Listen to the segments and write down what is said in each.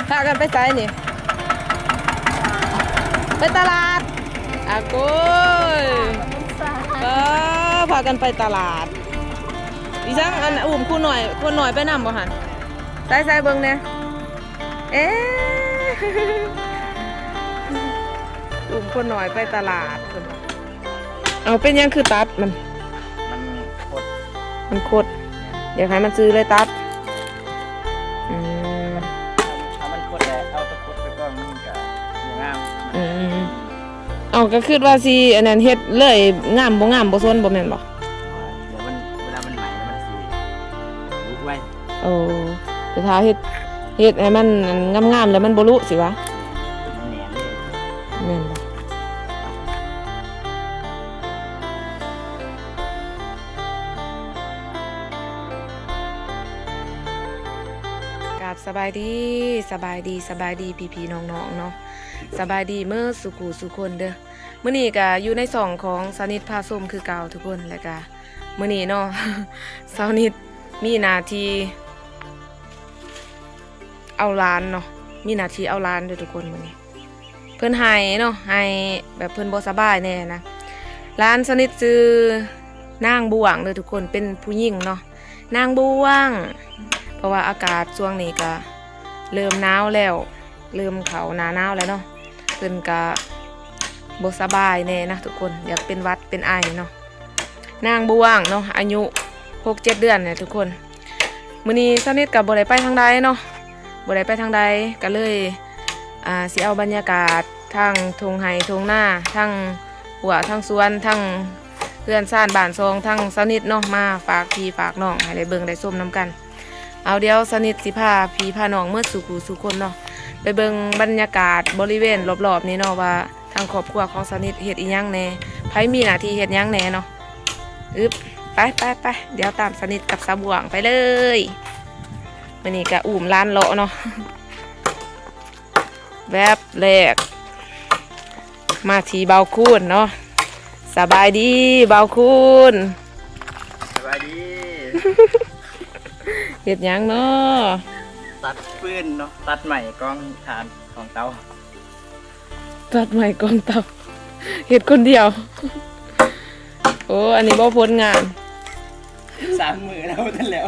ພາກັນໄປໃສນີ້? ໄປຕະຫຼາດ. ອາໂກຍ ກໍພາກັນໄປຕະຫຼາດ. ອີຫຍັງ ອັນ ອຸ້ມຄົນນ້ອຍ ຄົນນ້ອຍໄປນຳບໍ່ຫັ້ນ? ໃສໆ ເບິ່ງແດ່. ເອ ອຸ້ມຄົນນ້ອຍໄປຕະຫຼາດເພິ່ນວ່າ. ເອົາ ເປັນຫຍັງຄືຕັດມັນ? ມັນຄົດ. ມັນຄົດ. ຢາກໃຫ້ມັນຊື່ເລີຍຕັດ. ອືມ ຖ້າມັນຄົດແລ້ວ ເອົາແຕ່ຄົດໄປກ່ອນ ມັນກະບໍ່ງາມ. ອືມ ເອົາ ກະຄິດວ່າຊິອັນນັ້ນເຮັດເລີຍ ງາມບໍ່ງາມບໍ່ສົນ ບໍ່ແມ່ນບໍ່? ດຽວມັນ ເວລາມັນໄໝ້ແລ້ວມັນຊິລຸໄວ. ໂອ້ ແຕ່ຖ້າເຮັດ ເຮັດໃຫ້ມັນ ອັນ ງາມໆ ແລ້ວມັນບໍ່ລຸຊິວະ? ມັນແໜ້ນເດ້. ແມ່ນບໍ່? ກາບສະບາຍດີ ສະບາຍດີ ສະບາຍດີພີ່ໆ ນ້ອງໆ ເນາະ. ສະບາຍດີເໝິດສູ່ຄູ່ສູ່ຄົນເດີ. ມື້ນີ້ກະຢູ່ໃນຊ່ອງຂອງສາວນິດພາຊົມຄືເກົ່າທຸກຄົນ ແລະກະ ມື້ນີ້ເນາະ ສາວນິດມີໜ້າທີ່ເອົາຫຼານເນາະ ມີໜ້າທີ່ເອົາຫຼານເດີທຸກຄົນ. ມື້ນີ້ເພິ່ນໄຫ້ເນາະ ໄຫ້ແບບເພິ່ນບໍ່ສະບາຍແດ່ນະ. ຫຼານສາວນິດຊື່ນາງບວງເດີທຸກຄົນ ເປັນຜູ້ຍິງເນາະ ນາງບວງ. ເພາະວ່າອາກາດຊ່ວງນີ້ກະເລີ່ມໜາວແລ້ວ ເລີ່ມເຂົ້າໜ້າໜາວແລ້ວເນາະ ເພິ່ນກະບໍ່ສະບາຍແດ່ນະທຸກຄົນ ຢາກເປັນຫວັດເປັນໄອເນາະ. ນາງບວງເນາະ ອາຍຸຫົກເຈັດເດືອນແຫຼະທຸກຄົນ. ມື້ນີ້ສາວນິດກະບໍ່ໄດ້ໄປທາງໃດເນາະ ບໍ່ໄດ້ໄປທາງໃດ ກະເລີຍ ອ່າ ຊິເອົາບັນຍາກາດທາງທົ່ງໄຮ່ທົ່ງນາ ທັງຮົ້ວທັງສວນ ທັງເຮືອນຊານບ້ານຊ່ອງ ທັງສາວນິດເນາະ ມາຝາກພີ່ຝາກນ້ອງໃຫ້ໄດ້ເບິ່ງໄດ້ຊົມນຳກັນ. ເອົາ ດຽວສາວນິດຊິພາພີ່ພານ້ອງເໝິດສູ່ຄູ່ສູ່ຄົນເນາະ ໄປເບິ່ງບັນຍາກາດບໍລິເວນລອບໆນີ້ເນາະ ວ່າທາງຄອບຄົວຂອງສາວນິດເຮັດອີ່ຫຍັງແດ່ ໃຜມີໜ້າທີ່ເຮັດຫຍັງແດ່ເນາະ. ອຶບ ໄປໆໆ ດຽວຕາມສາວນິດກັບສາວບວງໄປເລີຍ. ມື້ນີ້ກະອຸ້ມຫຼານເລາະເນາະ. ແວັບແລກ ມາທີ່ບ່າວຄູນເນາະ. ສະບາຍດີບ່າວຄູນ. ສະບາຍດີ. ເຮັດຫຍັງເນາະ? ຕັດຟືນເນາະ ຕັດໄມ້ກອງຖ່ານກອງເຕົາ. ຕັດໄມ້ກອງເຕົາ ເຮັດຄົນດຽວ. ໂອ້ ອັນນີ້ບໍ່ຜົນງານ? ສາມມື້ແລ້ວ ບໍ່ທັນແລ້ວ.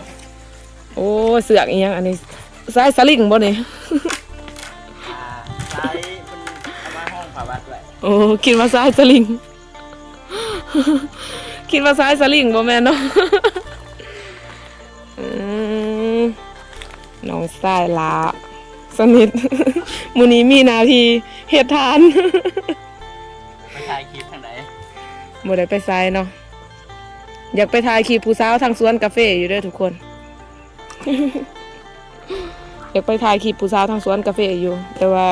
ໂອ້ ເຊືອກອີ່ຫຍັງອັນນີ້? ສາຍສະລິງບໍ່ນີ້? ອ່າ ສາຍເພິ່ນເອົາມາຫ້ອງຜ້າວັດໄວ້. ໂອ້ ຄິດວ່າສາຍສະລິງ ຄິດວ່າສາຍສະລິງ ບໍ່ແມ່ນເນາະ. ອືມ ນ້ອງຊາຍຫຼ້າສະໜິດ ມື້ນີ້ມີໜ້າທີ່ເຮັດທານ. ໄປຖ່າຍຄລິບທາງໃດ? ບໍ່ໄດ້ໄປໃສເນາະ. ຢາກໄປຖ່າຍຄລິບຜູ້ສາວທາງສວນກາເຟຢູ່ເດີທຸກຄົນ. ຢາກໄປຖ່າຍຄລິບຜູ້ສາວທາງສວນກາເຟຢູ່ ແຕ່ວ່າ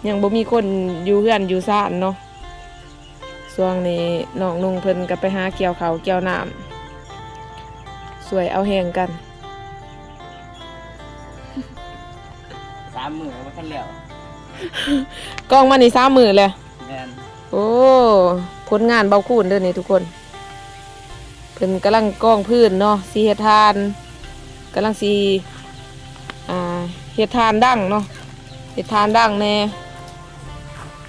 ຍັງບໍ່ມີຄົນຢູ່ເຮືອນຢູ່ຊານເນາະ. ຊ່ວງນີ້ນ້ອງນຸ່ງເພິ່ນກໍໄປຫາກ່ຽວເຂົ້າກ່ຽວນ້ຳ ຊ່ວຍເອົາແຮງກັນ. ສາມມື້ບໍ່ທັນແລ້ວ. ກອງມານີ້ສາມມື້ແລ້ວ. ແມ່ນ. ໂອ້ ຜົນງານເບົາຄູນເດີນີ້ທຸກຄົນ. ເພິ່ນກຳລັງກອງພື້ນເນາະ ຊິເຮັດຖ່ານ ກຳລັງຊິ ອ່າ ເຮັດຖ່ານດັງເນາະ ເຮັດຖ່ານດັງແດ່.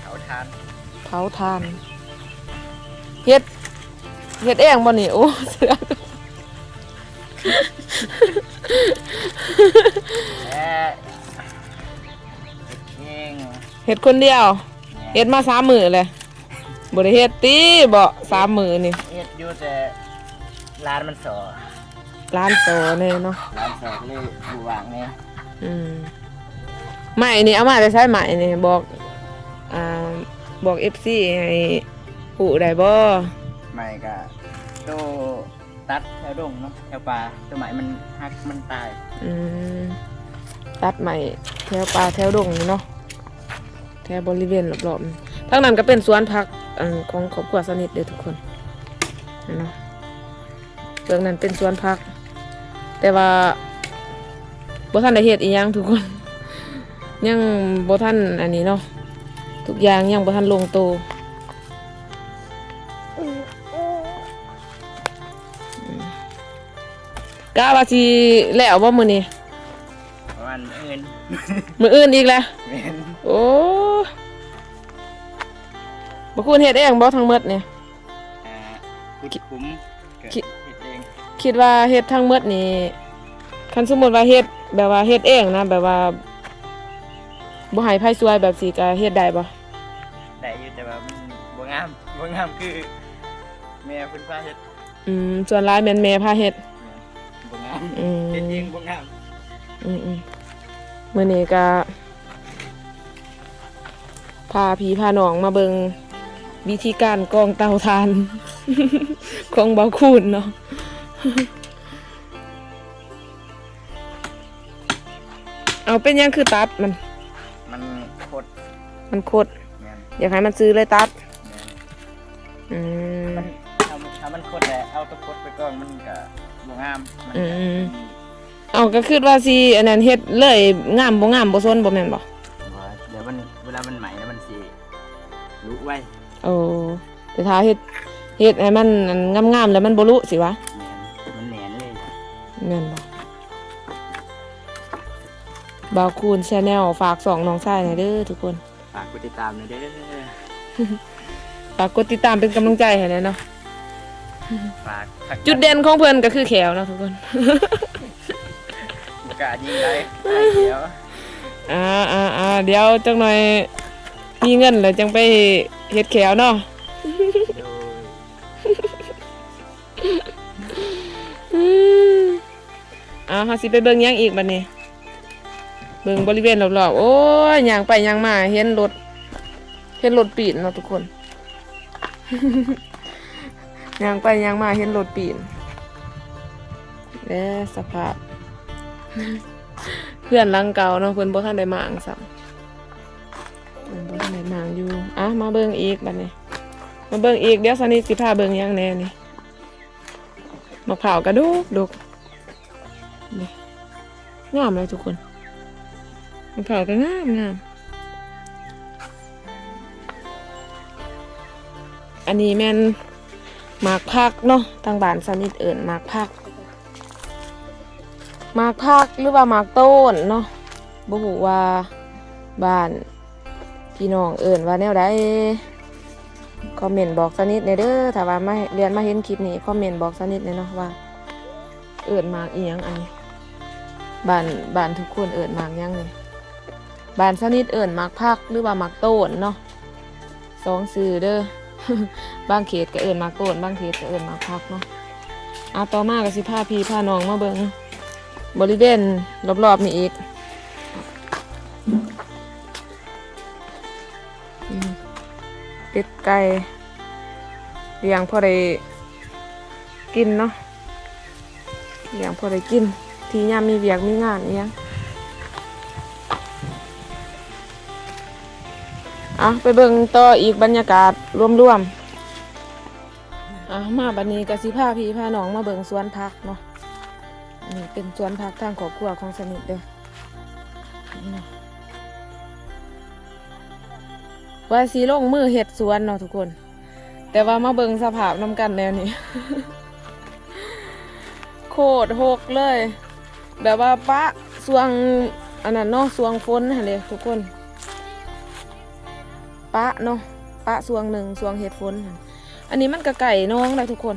ເຜົາຖ່ານ ເຜົາຖ່ານ. ເຮັດ ເຮັດເອງບໍ່ນີ້? ໂອ້ ເສືອ ແລະ ເຮັດເອງ ເຮັດຄົນດຽວ. ແມ່ນ. ເຮັດມາສາມມື້ແລ້ວ. ບໍ່ໄດ້ເຮັດຕິເບາະ ສາມມື້ນີ້? ເຮັດຢູ່ ແຕ່ຫຼານມັນສໍ້. ຫຼານສໍ້ແດ່ເນາະ. ຫຼານສໍ້ກໍເລີຍບໍ່ວ່າງແດ່. ອືມ ໄມ້ນີ້ເອົາມາແຕ່ໃສ? ໄມ້ນີ້ບອກ ອ່າ ບອກເອັຟຊີໃຫ້ຮູ້ໄດ້ບໍ່? ໄມ້ກະໂຕ ຕັດແຖວດົງເນາະ ແຖວປ່າ ຕົ້ນໄມ້ມັນຫັກ ມັນຕາຍ. ອືມ ຕັດໄມ້ແຖວປ່າແຖວດົງນີ້ເນາະ ແຖວບໍລິເວນລອບໆ. ທາງນັ້ນກໍເປັນສວນຜັກ ອັນ ຂອງຄອບຄົວສະໜິດເດີທຸກຄົນ ເຫັນເນາະ. ເບື້ອງນັ້ນເປັນສວນຜັກ ແຕ່ວ່າບໍ່ທັນໄດ້ເຮັດອີ່ຫຍັງທຸກຄົນ ຍັງບໍ່ທັນອັນນີ້ເນາະ ທຸກຢ່າງຍັງບໍ່ທັນລົງໂຕ. ກະວ່າຊິແລ້ວບໍ່ມື້ນີ້? ປະມານມື້ອື່ນ. ມື້ອື່ນອີກແຫຼະ? ແມ່ນ. ໂອ້ ບໍ່ຄູນເຮັດເອງບໍ່ທັງໝົດນີ້? ອ່າ ຂຸດຂຸມ ຄິ- ເຮັດເອງ. ຄິດວ່າເຮັດທັງໝົດນີ້ ຄັນສົມມຸດວ່າເຮັດ ແບບວ່າເຮັດເອງນະ ແບບວ່າບໍ່ໃຫ້ໃຜຊ່ວຍແບບຊີ້ ກະເຮັດໄດ້ບໍ່? ໄດ້ຢູ່ ແຕ່ວ່າມັນບໍ່ງາມ ບໍ່ງາມຄືແມ່ເພິ່ນພາເຮັດ. ອືມ ສ່ວນຫຼາຍແມ່ນແມ່ພາເຮັດ. ແມ່ນ ບໍ່ງາມ. ອືມ ເຮັດເອງບໍ່ງາມ. ອືມໆ ມື້ນີ້ກະ ພາພີ່ພານ້ອງມາເບິ່ງວິທີການກອງເຕົາຖ່ານຂອງບ່າວຄູນເນາະ. ເອົາ ເປັນຫຍັງຄືຕັດມັນ? ມັນຄົດ. ມັນຄົດ. ແມ່ນ. ຢາກໃຫ້ມັນຊື່ເລີຍຕັດ. ແມ່ນ. ອືມ ມັນ ຖ້າ ຖ້າມັນຄົດແລ້ວເອົາຕົວຄົດໄປກອງ ມັນກະບໍ່ງາມ. ມັນກະ ອືມ ເອົາ ກະຄິດວ່າຊິອັນນັ້ນ ເຮັດເລີຍ ງາມບໍ່ງາມບໍ່ສົນ ບໍ່ແມ່ນບໍ່? ບໍ່ ດຽວມັນ ເວລາມັນໄໝ້ແລ້ວມັນຊິລຸໄວ. ໂອ້ ແຕ່ຖ້າເຮັດ ເຮັດໃຫ້ມັນອັນງາມໆ ແລ້ວມັນບໍ່ລຸຊິຫວາ? ແມ່ນ ມັນແໜ້ນເລີຍ. ແມ່ນບໍ່? ບ່າວຄູນ Channel ຝາກຊ່ອງນ້ອງຊາຍແດ່ເດີທຸກຄົນ. ຝາກກົດຕິດຕາມແດ່ເດີ. ຝາກກົດຕິດຕາມເປັນກຳລັງໃຈໃຫ້ແດ່ເນາະ. ຝາກ ຈຸດເດັ່ນຂອງເພິ່ນກະຄືແຂ້ວເນາະທຸກຄົນ. ບໍ່ກ້າຍິງໄດ້ ອາຍແຂ້ວ. ອ່າໆໆ ດຽວຈັກໜ່ອຍມີເງິນແລ້ວຈັ່ງໄປເຮັດແຂ້ວເນາະ. ໂດຍ. ອືມ ເອົາ ເຮົາຊິໄປເບິ່ງຫຍັງອີກບັດນີ້? ເບິ່ງບໍລິເວນລອບໆ. ໂອ້ຍ ຍ່າງໄປຍ່າງມາເຫັນລົດ ເຫັນລົດປີ້ນເນາະທຸກຄົນ. ຍ່າງໄປຍ່າງມາເຫັນລົດປີ້ນ. ແລະ ສະພາບເຮືອນຫຼັງເກົ່າເນາະ ເພິ່ນບໍ່ທັນໄດ້ມ້າງຊ້ຳ. ເພິ່ນບໍ່ທັນໄດ້ມ້າງຢູ່. ອ່ະ ມາເບິ່ງອີກບັດນີ້ ມາເບິ່ງອີກ. ດຽວຊາວນິດຊິພາເບິ່ງຫຍັງແດ່ນີ້. ໝາກພ້າວກະດົກໆ ນີ້ ງາມເລີຍທຸກຄົນ. ໝາກພ້າວກະງາມໆ. ອັນນີ້ແມ່ນໝາກຜັກເນາະ ທາງບ້ານຊາວນິດເອີ້ນໝາກຜັກ ໝາກຜັກ ຫຼືວ່າໝາກໂຕນເນາະ. ບໍ່ຮູ້ວ່າບ້ານ ພີ່ນ້ອງເອີ້ນວ່າແນວໃດ? ຄອມເມັນບອກຊາວນິດແດ່ເດີ. ຖ້າວ່າມາ ລຽນມາເຫັນຄລິບນີ້ ຄອມເມັນບອກຊາວນິດແດ່ເນາະວ່າເອີ້ນໝາກອີ່ຫຍັງອັນນີ້. ບ້ານ ບ້ານທຸກຄົນເອີ້ນໝາກຫຍັງນີ້? ບ້ານຊາວນິດເອີ້ນໝາກຜັກ ຫຼືວ່າໝາກໂຕນເນາະ. ສອງຊື່ເດີ. ບາງເຂດກະເອີ້ນໝາກໂຕນ ບາງເຂດກະເອີ້ນໝາກຜັກເນາະ. ອ່າ ຕໍ່ມາກະຊິພາພີ່ພານ້ອງມາເບິ່ງບໍລິເວນລອບໆນີ້ອີກ. ອືມ ເປັດໄກ່ລ້ຽງພໍໄດ້ກິນເນາະ ລ້ຽງພໍໄດ້ກິນ ທີ່ຍາມມີວຽກມີງານອີ່ຫຍັງ. ເອົາ ໄປເບິ່ງຕໍ່ອີກບັນຍາກາດລວມໆ. ອ່າ ມາບັດນີ້ກະຊິພາພີ່ພານ້ອງມາເບິ່ງສວນຜັກເນາະ. ອັນນີ້ເປັນສວນຜັກທາງຄອບຄົວຂອງຊາວນິດເດີ. ວ່າຊິລົງມືເຮັດສວນເນາະທຸກຄົນ ແຕ່ວ່າມາເບິ່ງສະພາບນຳກັນແນວນີ້ ໂຄດຮົກເລີຍ. ແບບວ່າປະຊ່ວງອັນນັ້ນເນາະ ຊ່ວງຝົນຫັ້ນເດ້ທຸກຄົນ ປະເນາະ ປະຊ່ວງໜຶ່ງ ຊ່ວງເຮັດຝົນຫັ້ນ. ອັນນີ້ມັນກະໃກ້ໜອງໄດ໋ທຸກຄົນ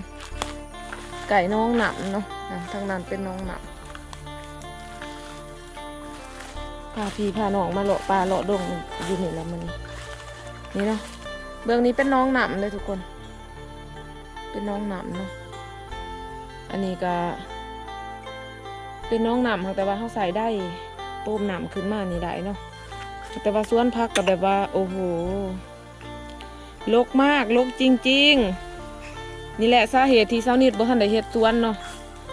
ໃກ້ໜອງນ້ຳເນາະ. ອ່າ ທາງນັ້ນເປັນໜອງນ້ຳ. ພາພີ່ພານ້ອງມາເລາະປ່າເລາະດົງຢູ່ນີ້ລະມື້ນີ້ ນີ້ເນາະ. ເບື້ອງນີ້ເປັນໜອງນ້ຳເດີທຸກຄົນ ເປັນໜອງນ້ຳເນາະ. ອັນນີ້ກະເປັນໜອງນ້ຳ ແຕ່ວ່າເຮົາໃຊ້ໄດໂປມນ້ຳຂຶ້ນມານີ້ໄດ້ເນາະ. ແຕ່ວ່າສວນຜັກກະແບບວ່າ ໂອ້ໂຫ ລົກມາກ ລົກຈິງໆ. ນີ້ແຫຼະສາເຫດທີ່ຊາວນິດບໍ່ທັນໄດ້ເຮັດສວນເນາະ.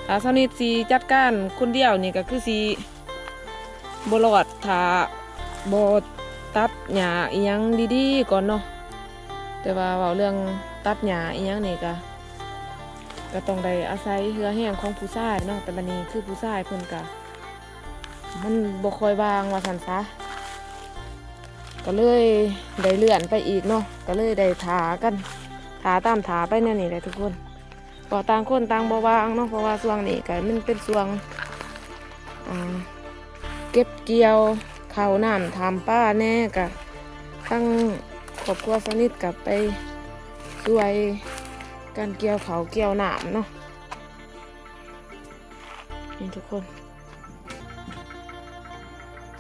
ຖ້າຊາວນິດຊິຈັດການຄົນດຽວນີ້ກະຄືຊິບໍ່ລອດ ຖ້າບໍ່ຕັດຫຍ້າອີ່ຫຍັງດີໆກ່ອນເນາະ. ແຕ່ວ່າເວົ້າເລື່ອງຕັດຫຍ້າອີ່ຫຍັງນີ້ກະ ກະຕ້ອງໄດ້ອາໄສເຫື່ອແຮງຂອງຜູ້ຊາຍເນາະ. ແຕ່ບັດນີ້ຄືຜູ້ຊາຍເພິ່ນກະ ມັນບໍ່ຄ່ອຍວ່າງວ່າຊັ້ນຊະ ກະເລີຍໄດ້ເລື່ອນໄປອີກເນາະ. ກະເລີຍໄດ້ຖ້າກັນ ຖ້າຕາມຖ້າໄປແນວນີ້ແຫຼະທຸກຄົນ. ເພາະຕ່າງຄົນຕ່າງບໍ່ວ່າງເນາະ ເພາະວ່າຊ່ວງນີ້ກະມັນເປັນຊ່ວງ ອ່າ ເກັບກ່ຽວ ເຂົ້ານ້ຳຖ້ຳປາແດ່ ກະທາງຄອບຄົວສາວນິດກະໄປຊ່ວຍກັນກ່ຽວເຂົ້າກ່ຽວນ້ຳເນາະ. ນີ້ທຸກຄົນ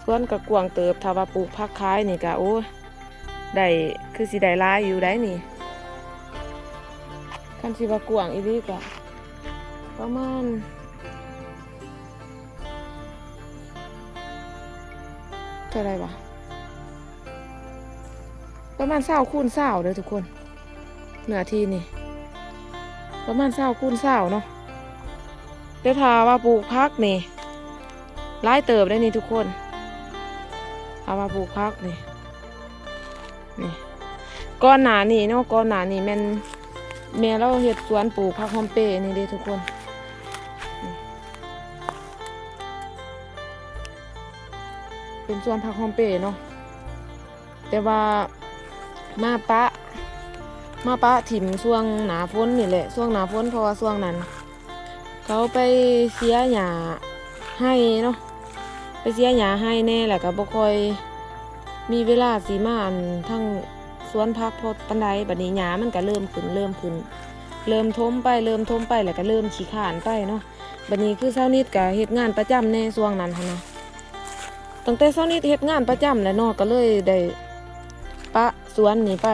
ສວນກະກວ້າງເຕີບ ຖ້າວ່າປູກຜັກຂາຍນີ້ກະ ໂອ້ຍ ໄດ້ ຄືຊິໄດ້ຫຼາຍຢູ່ໄດ໋ນີ້. ຄັນຊິວ່າກວ້າງອີ່ຫຼີກະປະມານ ເທົ່າໃດຫວາ ປະມານຊາວຄູນຊາວເດີທຸກຄົນ. ເນື້ອທີ່ນີ້ປະມານຊາວຄູນຊາວເນາະ ແຕ່ຖ້າວ່າປູກຜັກນີ້ຫຼາຍເຕີບໄດ໋ນີ້ທຸກຄົນ. ຖ້າວ່າປູກຜັກນີ້ ນີ້ ກ່ອນໜ້ານີ້ເນາະ ກ່ອນໜ້ານີ້ແມ່ນແມ່ລາວເຮັດສວນປູກຜັກຫອມເປນີ້ເດ້ທຸກຄົນ. ນີ້ ເປັນສວນຜັກຫອມເປເນາະ ແຕ່ວ່າມາປະ ມາປະຖິ້ມຊ່ວງໜ້າຝົນນີ້ແຫຼະ ຊ່ວງໜ້າຝົນ ເພາະວ່າຊ່ວງນັ້ນເຂົາໄປເສຍຫຍ້າໄຮ່ເນາະ ໄປເສຍຫຍ້າໄຮ່ແດ່ ແລ້ວກະບໍ່ຄ່ອຍມີເວລາຊິມາ ອັນ ທາງສວນຜັກພໍປານໃດ. ບັດນີ້ຫຍ້າມັນກະເລີ່ມຂຶ້ນ ເລີ່ມຂຶ້ນ ເລີ່ມຖົມໄປ ເລີ່ມຖົມໄປ ແລ້ວກະເລີ່ມຂີ້ຄ້ານໄປເນາະ. ບັດນີ້ຄືສາວນິດກະເຮັດງານປະຈຳແດ່ຊ່ວງນັ້ນຫັ້ນນະ. ຕັ້ງແຕ່ສາວນິດເຮັດງານປະຈຳແຫຼະເນາະ ກະເລີຍໄດ້ປະສວນນີ້ໄປ.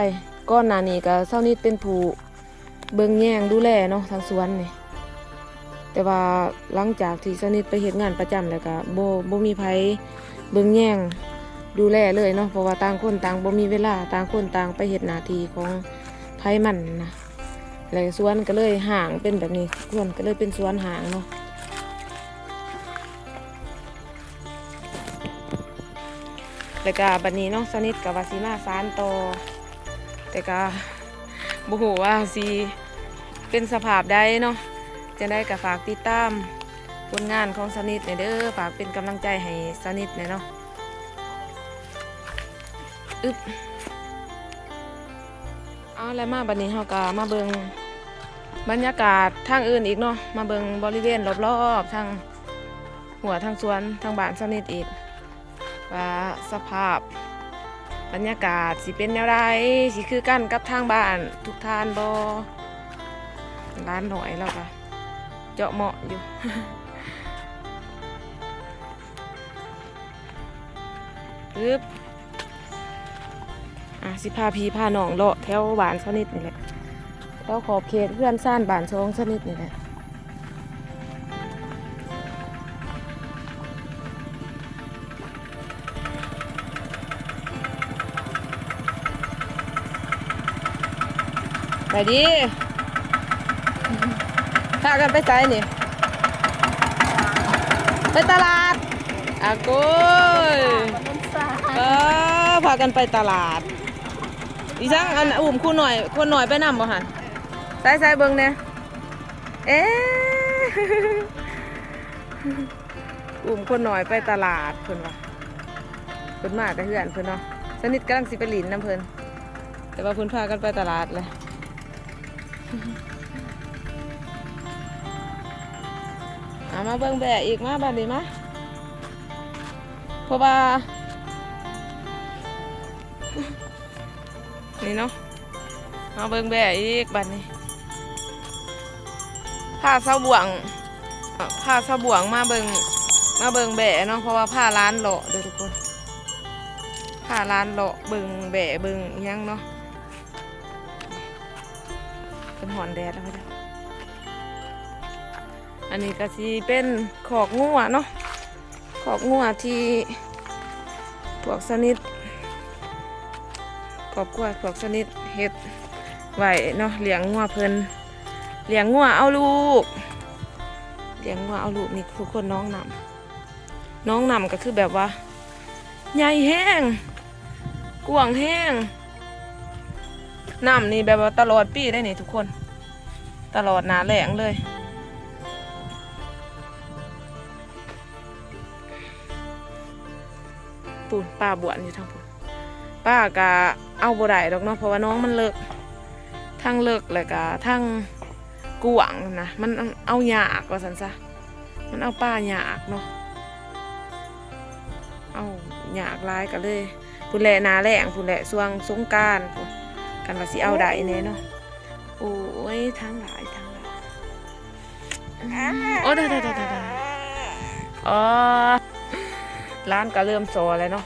ກ່ອນໜ້ານີ້ກະສາວນິດເປັນຜູ້ເບິ່ງແຍງດູແລເນາະ ທາງສວນນີ້ ແຕ່ວ່າຫຼັງຈາກທີ່ສາວນິດໄປເຮັດງານປະຈຳແລ້ວກະບໍ່ ບໍ່ມີໃຜເບິ່ງແຍງດູແລເລີຍເນາະ ເພາະວ່າຕ່າງຄົນຕ່າງບໍ່ມີເວລາ ຕ່າງຄົນຕ່າງໄປເຮັດໜ້າທີ່ຂອງໃຜມັນນະ. ແລະສວນກະເລີຍຮ້າງເປັນແບບນີ້ ສວນກະເລີຍເປັນສວນຮ້າງເນາະ. ແລ້ວກະບັດນີ້ເນາະ ສາວນິດກະວ່າຊິມາສານຕໍ່ ແຕ່ກະບໍ່ຮູ້ວ່າຊິເປັນສະພາບໃດເນາະ. ຈັ່ງໃດກະຝາກຕິດຕາມຜົນງານຂອງສາວນິດແດ່ເດີ ຝາກເປັນກຳລັງໃຈໃຫ້ສາວນິດແດ່ເນາະ. ອຶບ ເອົາ ແລ້ວມາບັດນີ້ເຮົາກະມາເບິ່ງບັນຍາກາດທາງອື່ນອີກເນາະ ມາເບິ່ງບໍລິເວນລອບໆ ທາງຮົ້ວທາງສວນທາງບ້ານສາວນິດອີກ ວ່າສະພາບບັນຍາກາດຊິເປັນແນວໃດ ຊິຄືກັນກັບທາງບ້ານທຸກທ່ານບໍ່. ຫຼານນ້ອຍລາວກະເຈາະເໝາະຢູ່. ອຶບ ອາ ຊິພາພີ່ພານ້ອງເລາະແຖວບ້ານສາວນິດນີ້ແຫຼະ ແຖວຂອບເຂດເຮືອນຊານບ້ານຊ່ອງສາວນິດນີ້ແຫຼະ. ໄປດີ ພາກັນໄປໃສນີ້? ໄປຕະຫຼາດ ອາໂກຍ ເອີ ພາກັນໄປຕະຫຼາດ. ອີຫຍັງ ອັນ ອຸ້ມຄົນນ້ອຍ ຄົນນ້ອຍໄປນຳບໍ່ຫັ້ນ? ໃສໆ ເບິ່ງແດ່ ເອ ອຸ້ມຄົນນ້ອຍໄປຕະຫຼາດ ເພິ່ນວ່າ ເພິ່ນມາແຕ່ເຮືອນເພິ່ນເນາະ. ສາວນິດກຳລັງຊິໄປຫຼິ້ນນຳເພິ່ນ ແຕ່ວ່າເພິ່ນພາກັນໄປຕະຫຼາດແຫຼະ. ເອົາ ມາເບິ່ງແບ້ອີກ ມາບາດນີ້ມາ ເພາະວ່າ ນີ້ເນາະ ມາເບິ່ງແບ້ອີກບາດນີ້ ພາສາວບ່ວງ ພາສາວບ່ວງມາເບິ່ງ ມາເບິ່ງແບ້ເນາະ ເພາະວ່າພາຫຼານເລາະເດີທຸກຄົນ ພາຫຼານເລາະເບິ່ງແບ້ເບິ່ງອີຫຍັງເນາະ. ເພິ່ນຮ້ອນແດດແລ້ວເດີ. ອັນນີ້ກະຊິເປັນຄອກງົວເນາະ ຄອກງົວທີ່ພວກສາວນິດ ຄອບຄົວພວກສາວນິດເຮັດໄວ້ເນາະ ລ້ຽງງົວເພິ່ນ ລ້ຽງງົວເອົາລູກ ລ້ຽງງົວເອົາລູກ. ນີ້ຄືຄົນໜອງນ້ຳ ໜອງນ້ຳກະຄືແບບວ່າໃຫຍ່ແຮງ ກວ້າງແຮງ. ນ້ຳນີ້ແບບວ່າຕະຫຼອດປີໄດ໋ນີ້ທຸກຄົນ ຕະຫຼອດໜ້າແລ້ງເລີຍ. ປູ້ນ ປາບ້ວນຢູ່ທາງພຸ້ນ ປາກະເອົາບໍ່ໄດ້ດອກເນາະ ເພາະວ່າໜອງມັນເລິກ ທັງເລິກ ແລ້ວກະທັງກວ້າງນະ ມັນເອົາຍາກວ່າຊັ້ນຊະ ມັນເອົາປາຍາກເນາະ ເອົາ ເອົາຍາກຫຼາຍ ກໍເລີຍ ພຸ້ນແຫຼະ ໜ້າແລ້ງພຸ້ນແຫຼະ ຊ່ວງສົງການພຸ້ນ ຄັນວ່າຊິເອົາໄດ້ແດ່ເນາະ. ໂອ້ຍ ທັງຫຼາຍ ທັງຫຼາຍ ໂອ້ ໄດ້ໆໆໆ ອໍ ຫຼານກໍເລີ່ມສໍແລ້ວເນາະ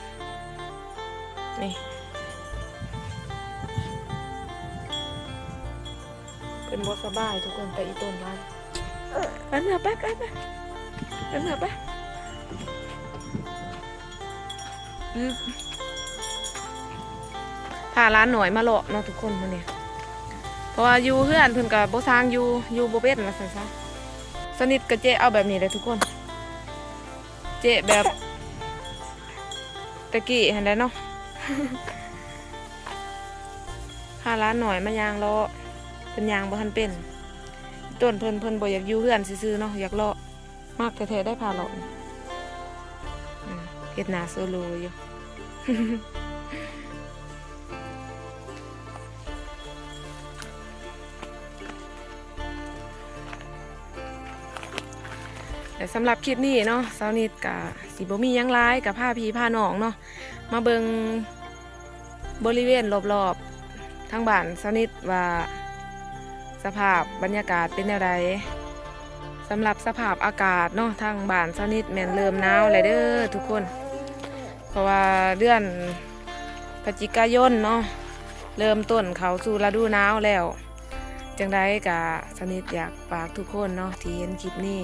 ນີ້ ເພິ່ນບໍ່ສະບາຍທຸກຄົນ ແຕ່ອີ່ຕົນລະ ໄປເມືອ ໄປ ໄປ ໄປ ໄປເມືອ ໄປ ອຶບ ພາຫຼານນ້ອຍມາເລາະເນາະທຸກຄົນມື້ນີ້ ເພາະວ່າຢູ່ເຮືອນເພິ່ນກໍບໍ່ຊ່າງຢູ່ ຢູ່ບໍ່ເປັນວ່າຊັ້ນຊະ. ສະນິດກໍເຈະເອົາແບບນີ້ແຫຼະທຸກຄົນ ເຈະແບບ ແຕ່ກີ້ຫັ້ນແຫຼະເນາະ ພາຫຼານນ້ອຍມາຍ່າງເລາະ ເພິ່ນຍ່າງບໍ່ທັນເປັນ. ຕົ້ນເພິ່ນ ເພິ່ນບໍ່ຢາກຢູ່ເຮືອນຊື່ໆເນາະ ຢາກເລາະ ມັກແທ້ໆໄດ໋ພາເລາະນີ້ ອືມ ເຮັດໜ້າໂຊໂລຢູ່. ແລະ ສຳລັບຄລິບນີ້ເນາະ ສາວນິດກະຊິບໍ່ມີຫຍັງຫຼາຍ ກະພາພີ່ພານ້ອງເນາະ ມາເບິ່ງບໍລິເວນລອບໆທາງບ້ານສາວນິດວ່າ ສະພາບບັນຍາກາດເປັນແນວໃດ. ສຳລັບສະພາບອາກາດເນາະ ທາງບ້ານສາວນິດແມ່ນເລີ່ມໜາວແລ້ວເດີທຸກຄົນ ເພາະວ່າເດືອນພະຈິກາຍົນເນາະ ເລີ່ມຕົ້ນເຂົ້າສູ່ລະດູໜາວແລ້ວ. ຈັ່ງໃດກະສາວນິດຢາກຝາກທຸກຄົນເນາະ ທີ່ເຫັນຄລິບນີ້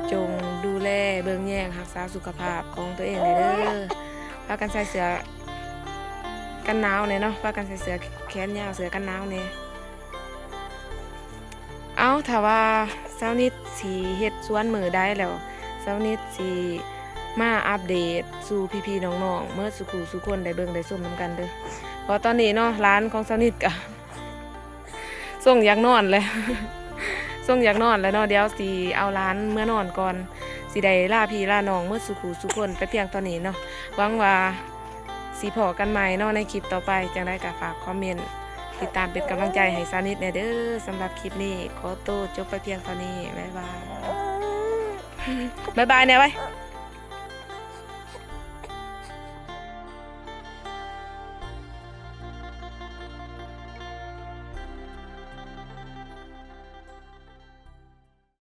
ຈົ່ງດູແລເບິ່ງແຍງຮັກສາສຸຂະພາບຂອງຕົວເອງແດ່ເດີ. ພາກັນໃສ່ເສື້ອກັນໜາວແດ່ເນາະ ພາກັນໃສ່ເສື້ອແຂນຍາວ ເສື້ອກັນໜາວແດ່. ເອົາ ຖ້າວ່າສາວນິດຊິເຮັດສວນມື້ໃດແລ້ວ ສາວນິດຊິມາອັບເດດສູ່ພີ່ໆນ້ອງໆເໝິດສູ່ຄູ່ສູ່ຄົນໄດ້ເບິ່ງໄດ້ຊົມນຳກັນເດີ. ເພາະຕອນນີ້ເນາະ ຫຼານຂອງສາວນິດກະຊົງຢາກນອນແຫຼະ ຊົງຢາກນອນແຫຼະເນາະ. ດຽວຊິເອົາຫຼານເມືອນອນກ່ອນ ຊິໄດ້ລາພີ່ລານ້ອງເໝິດສູ່ຄູ່ສູ່ຄົນໄປພຽງເທົ່ານີ້ເນາະ. ຫວັງວ່າ ຊິພໍ້ກັນໃໝ່ເນາະໃນຄລິບຕໍ່ໄປ. ຈັ່ງໃດກໍຝາກຄອມເມັນຕິດຕາມເປັນກຳລັງໃຈໃຫ້ສາວນິດແດ່ເດີ. ສຳລັບຄລິບນີ້ຂໍໂຕຈົບໄປພຽງເທົ່ານີ້. ບາຍບາຍ ບາຍບາຍແດ່ໄວ້.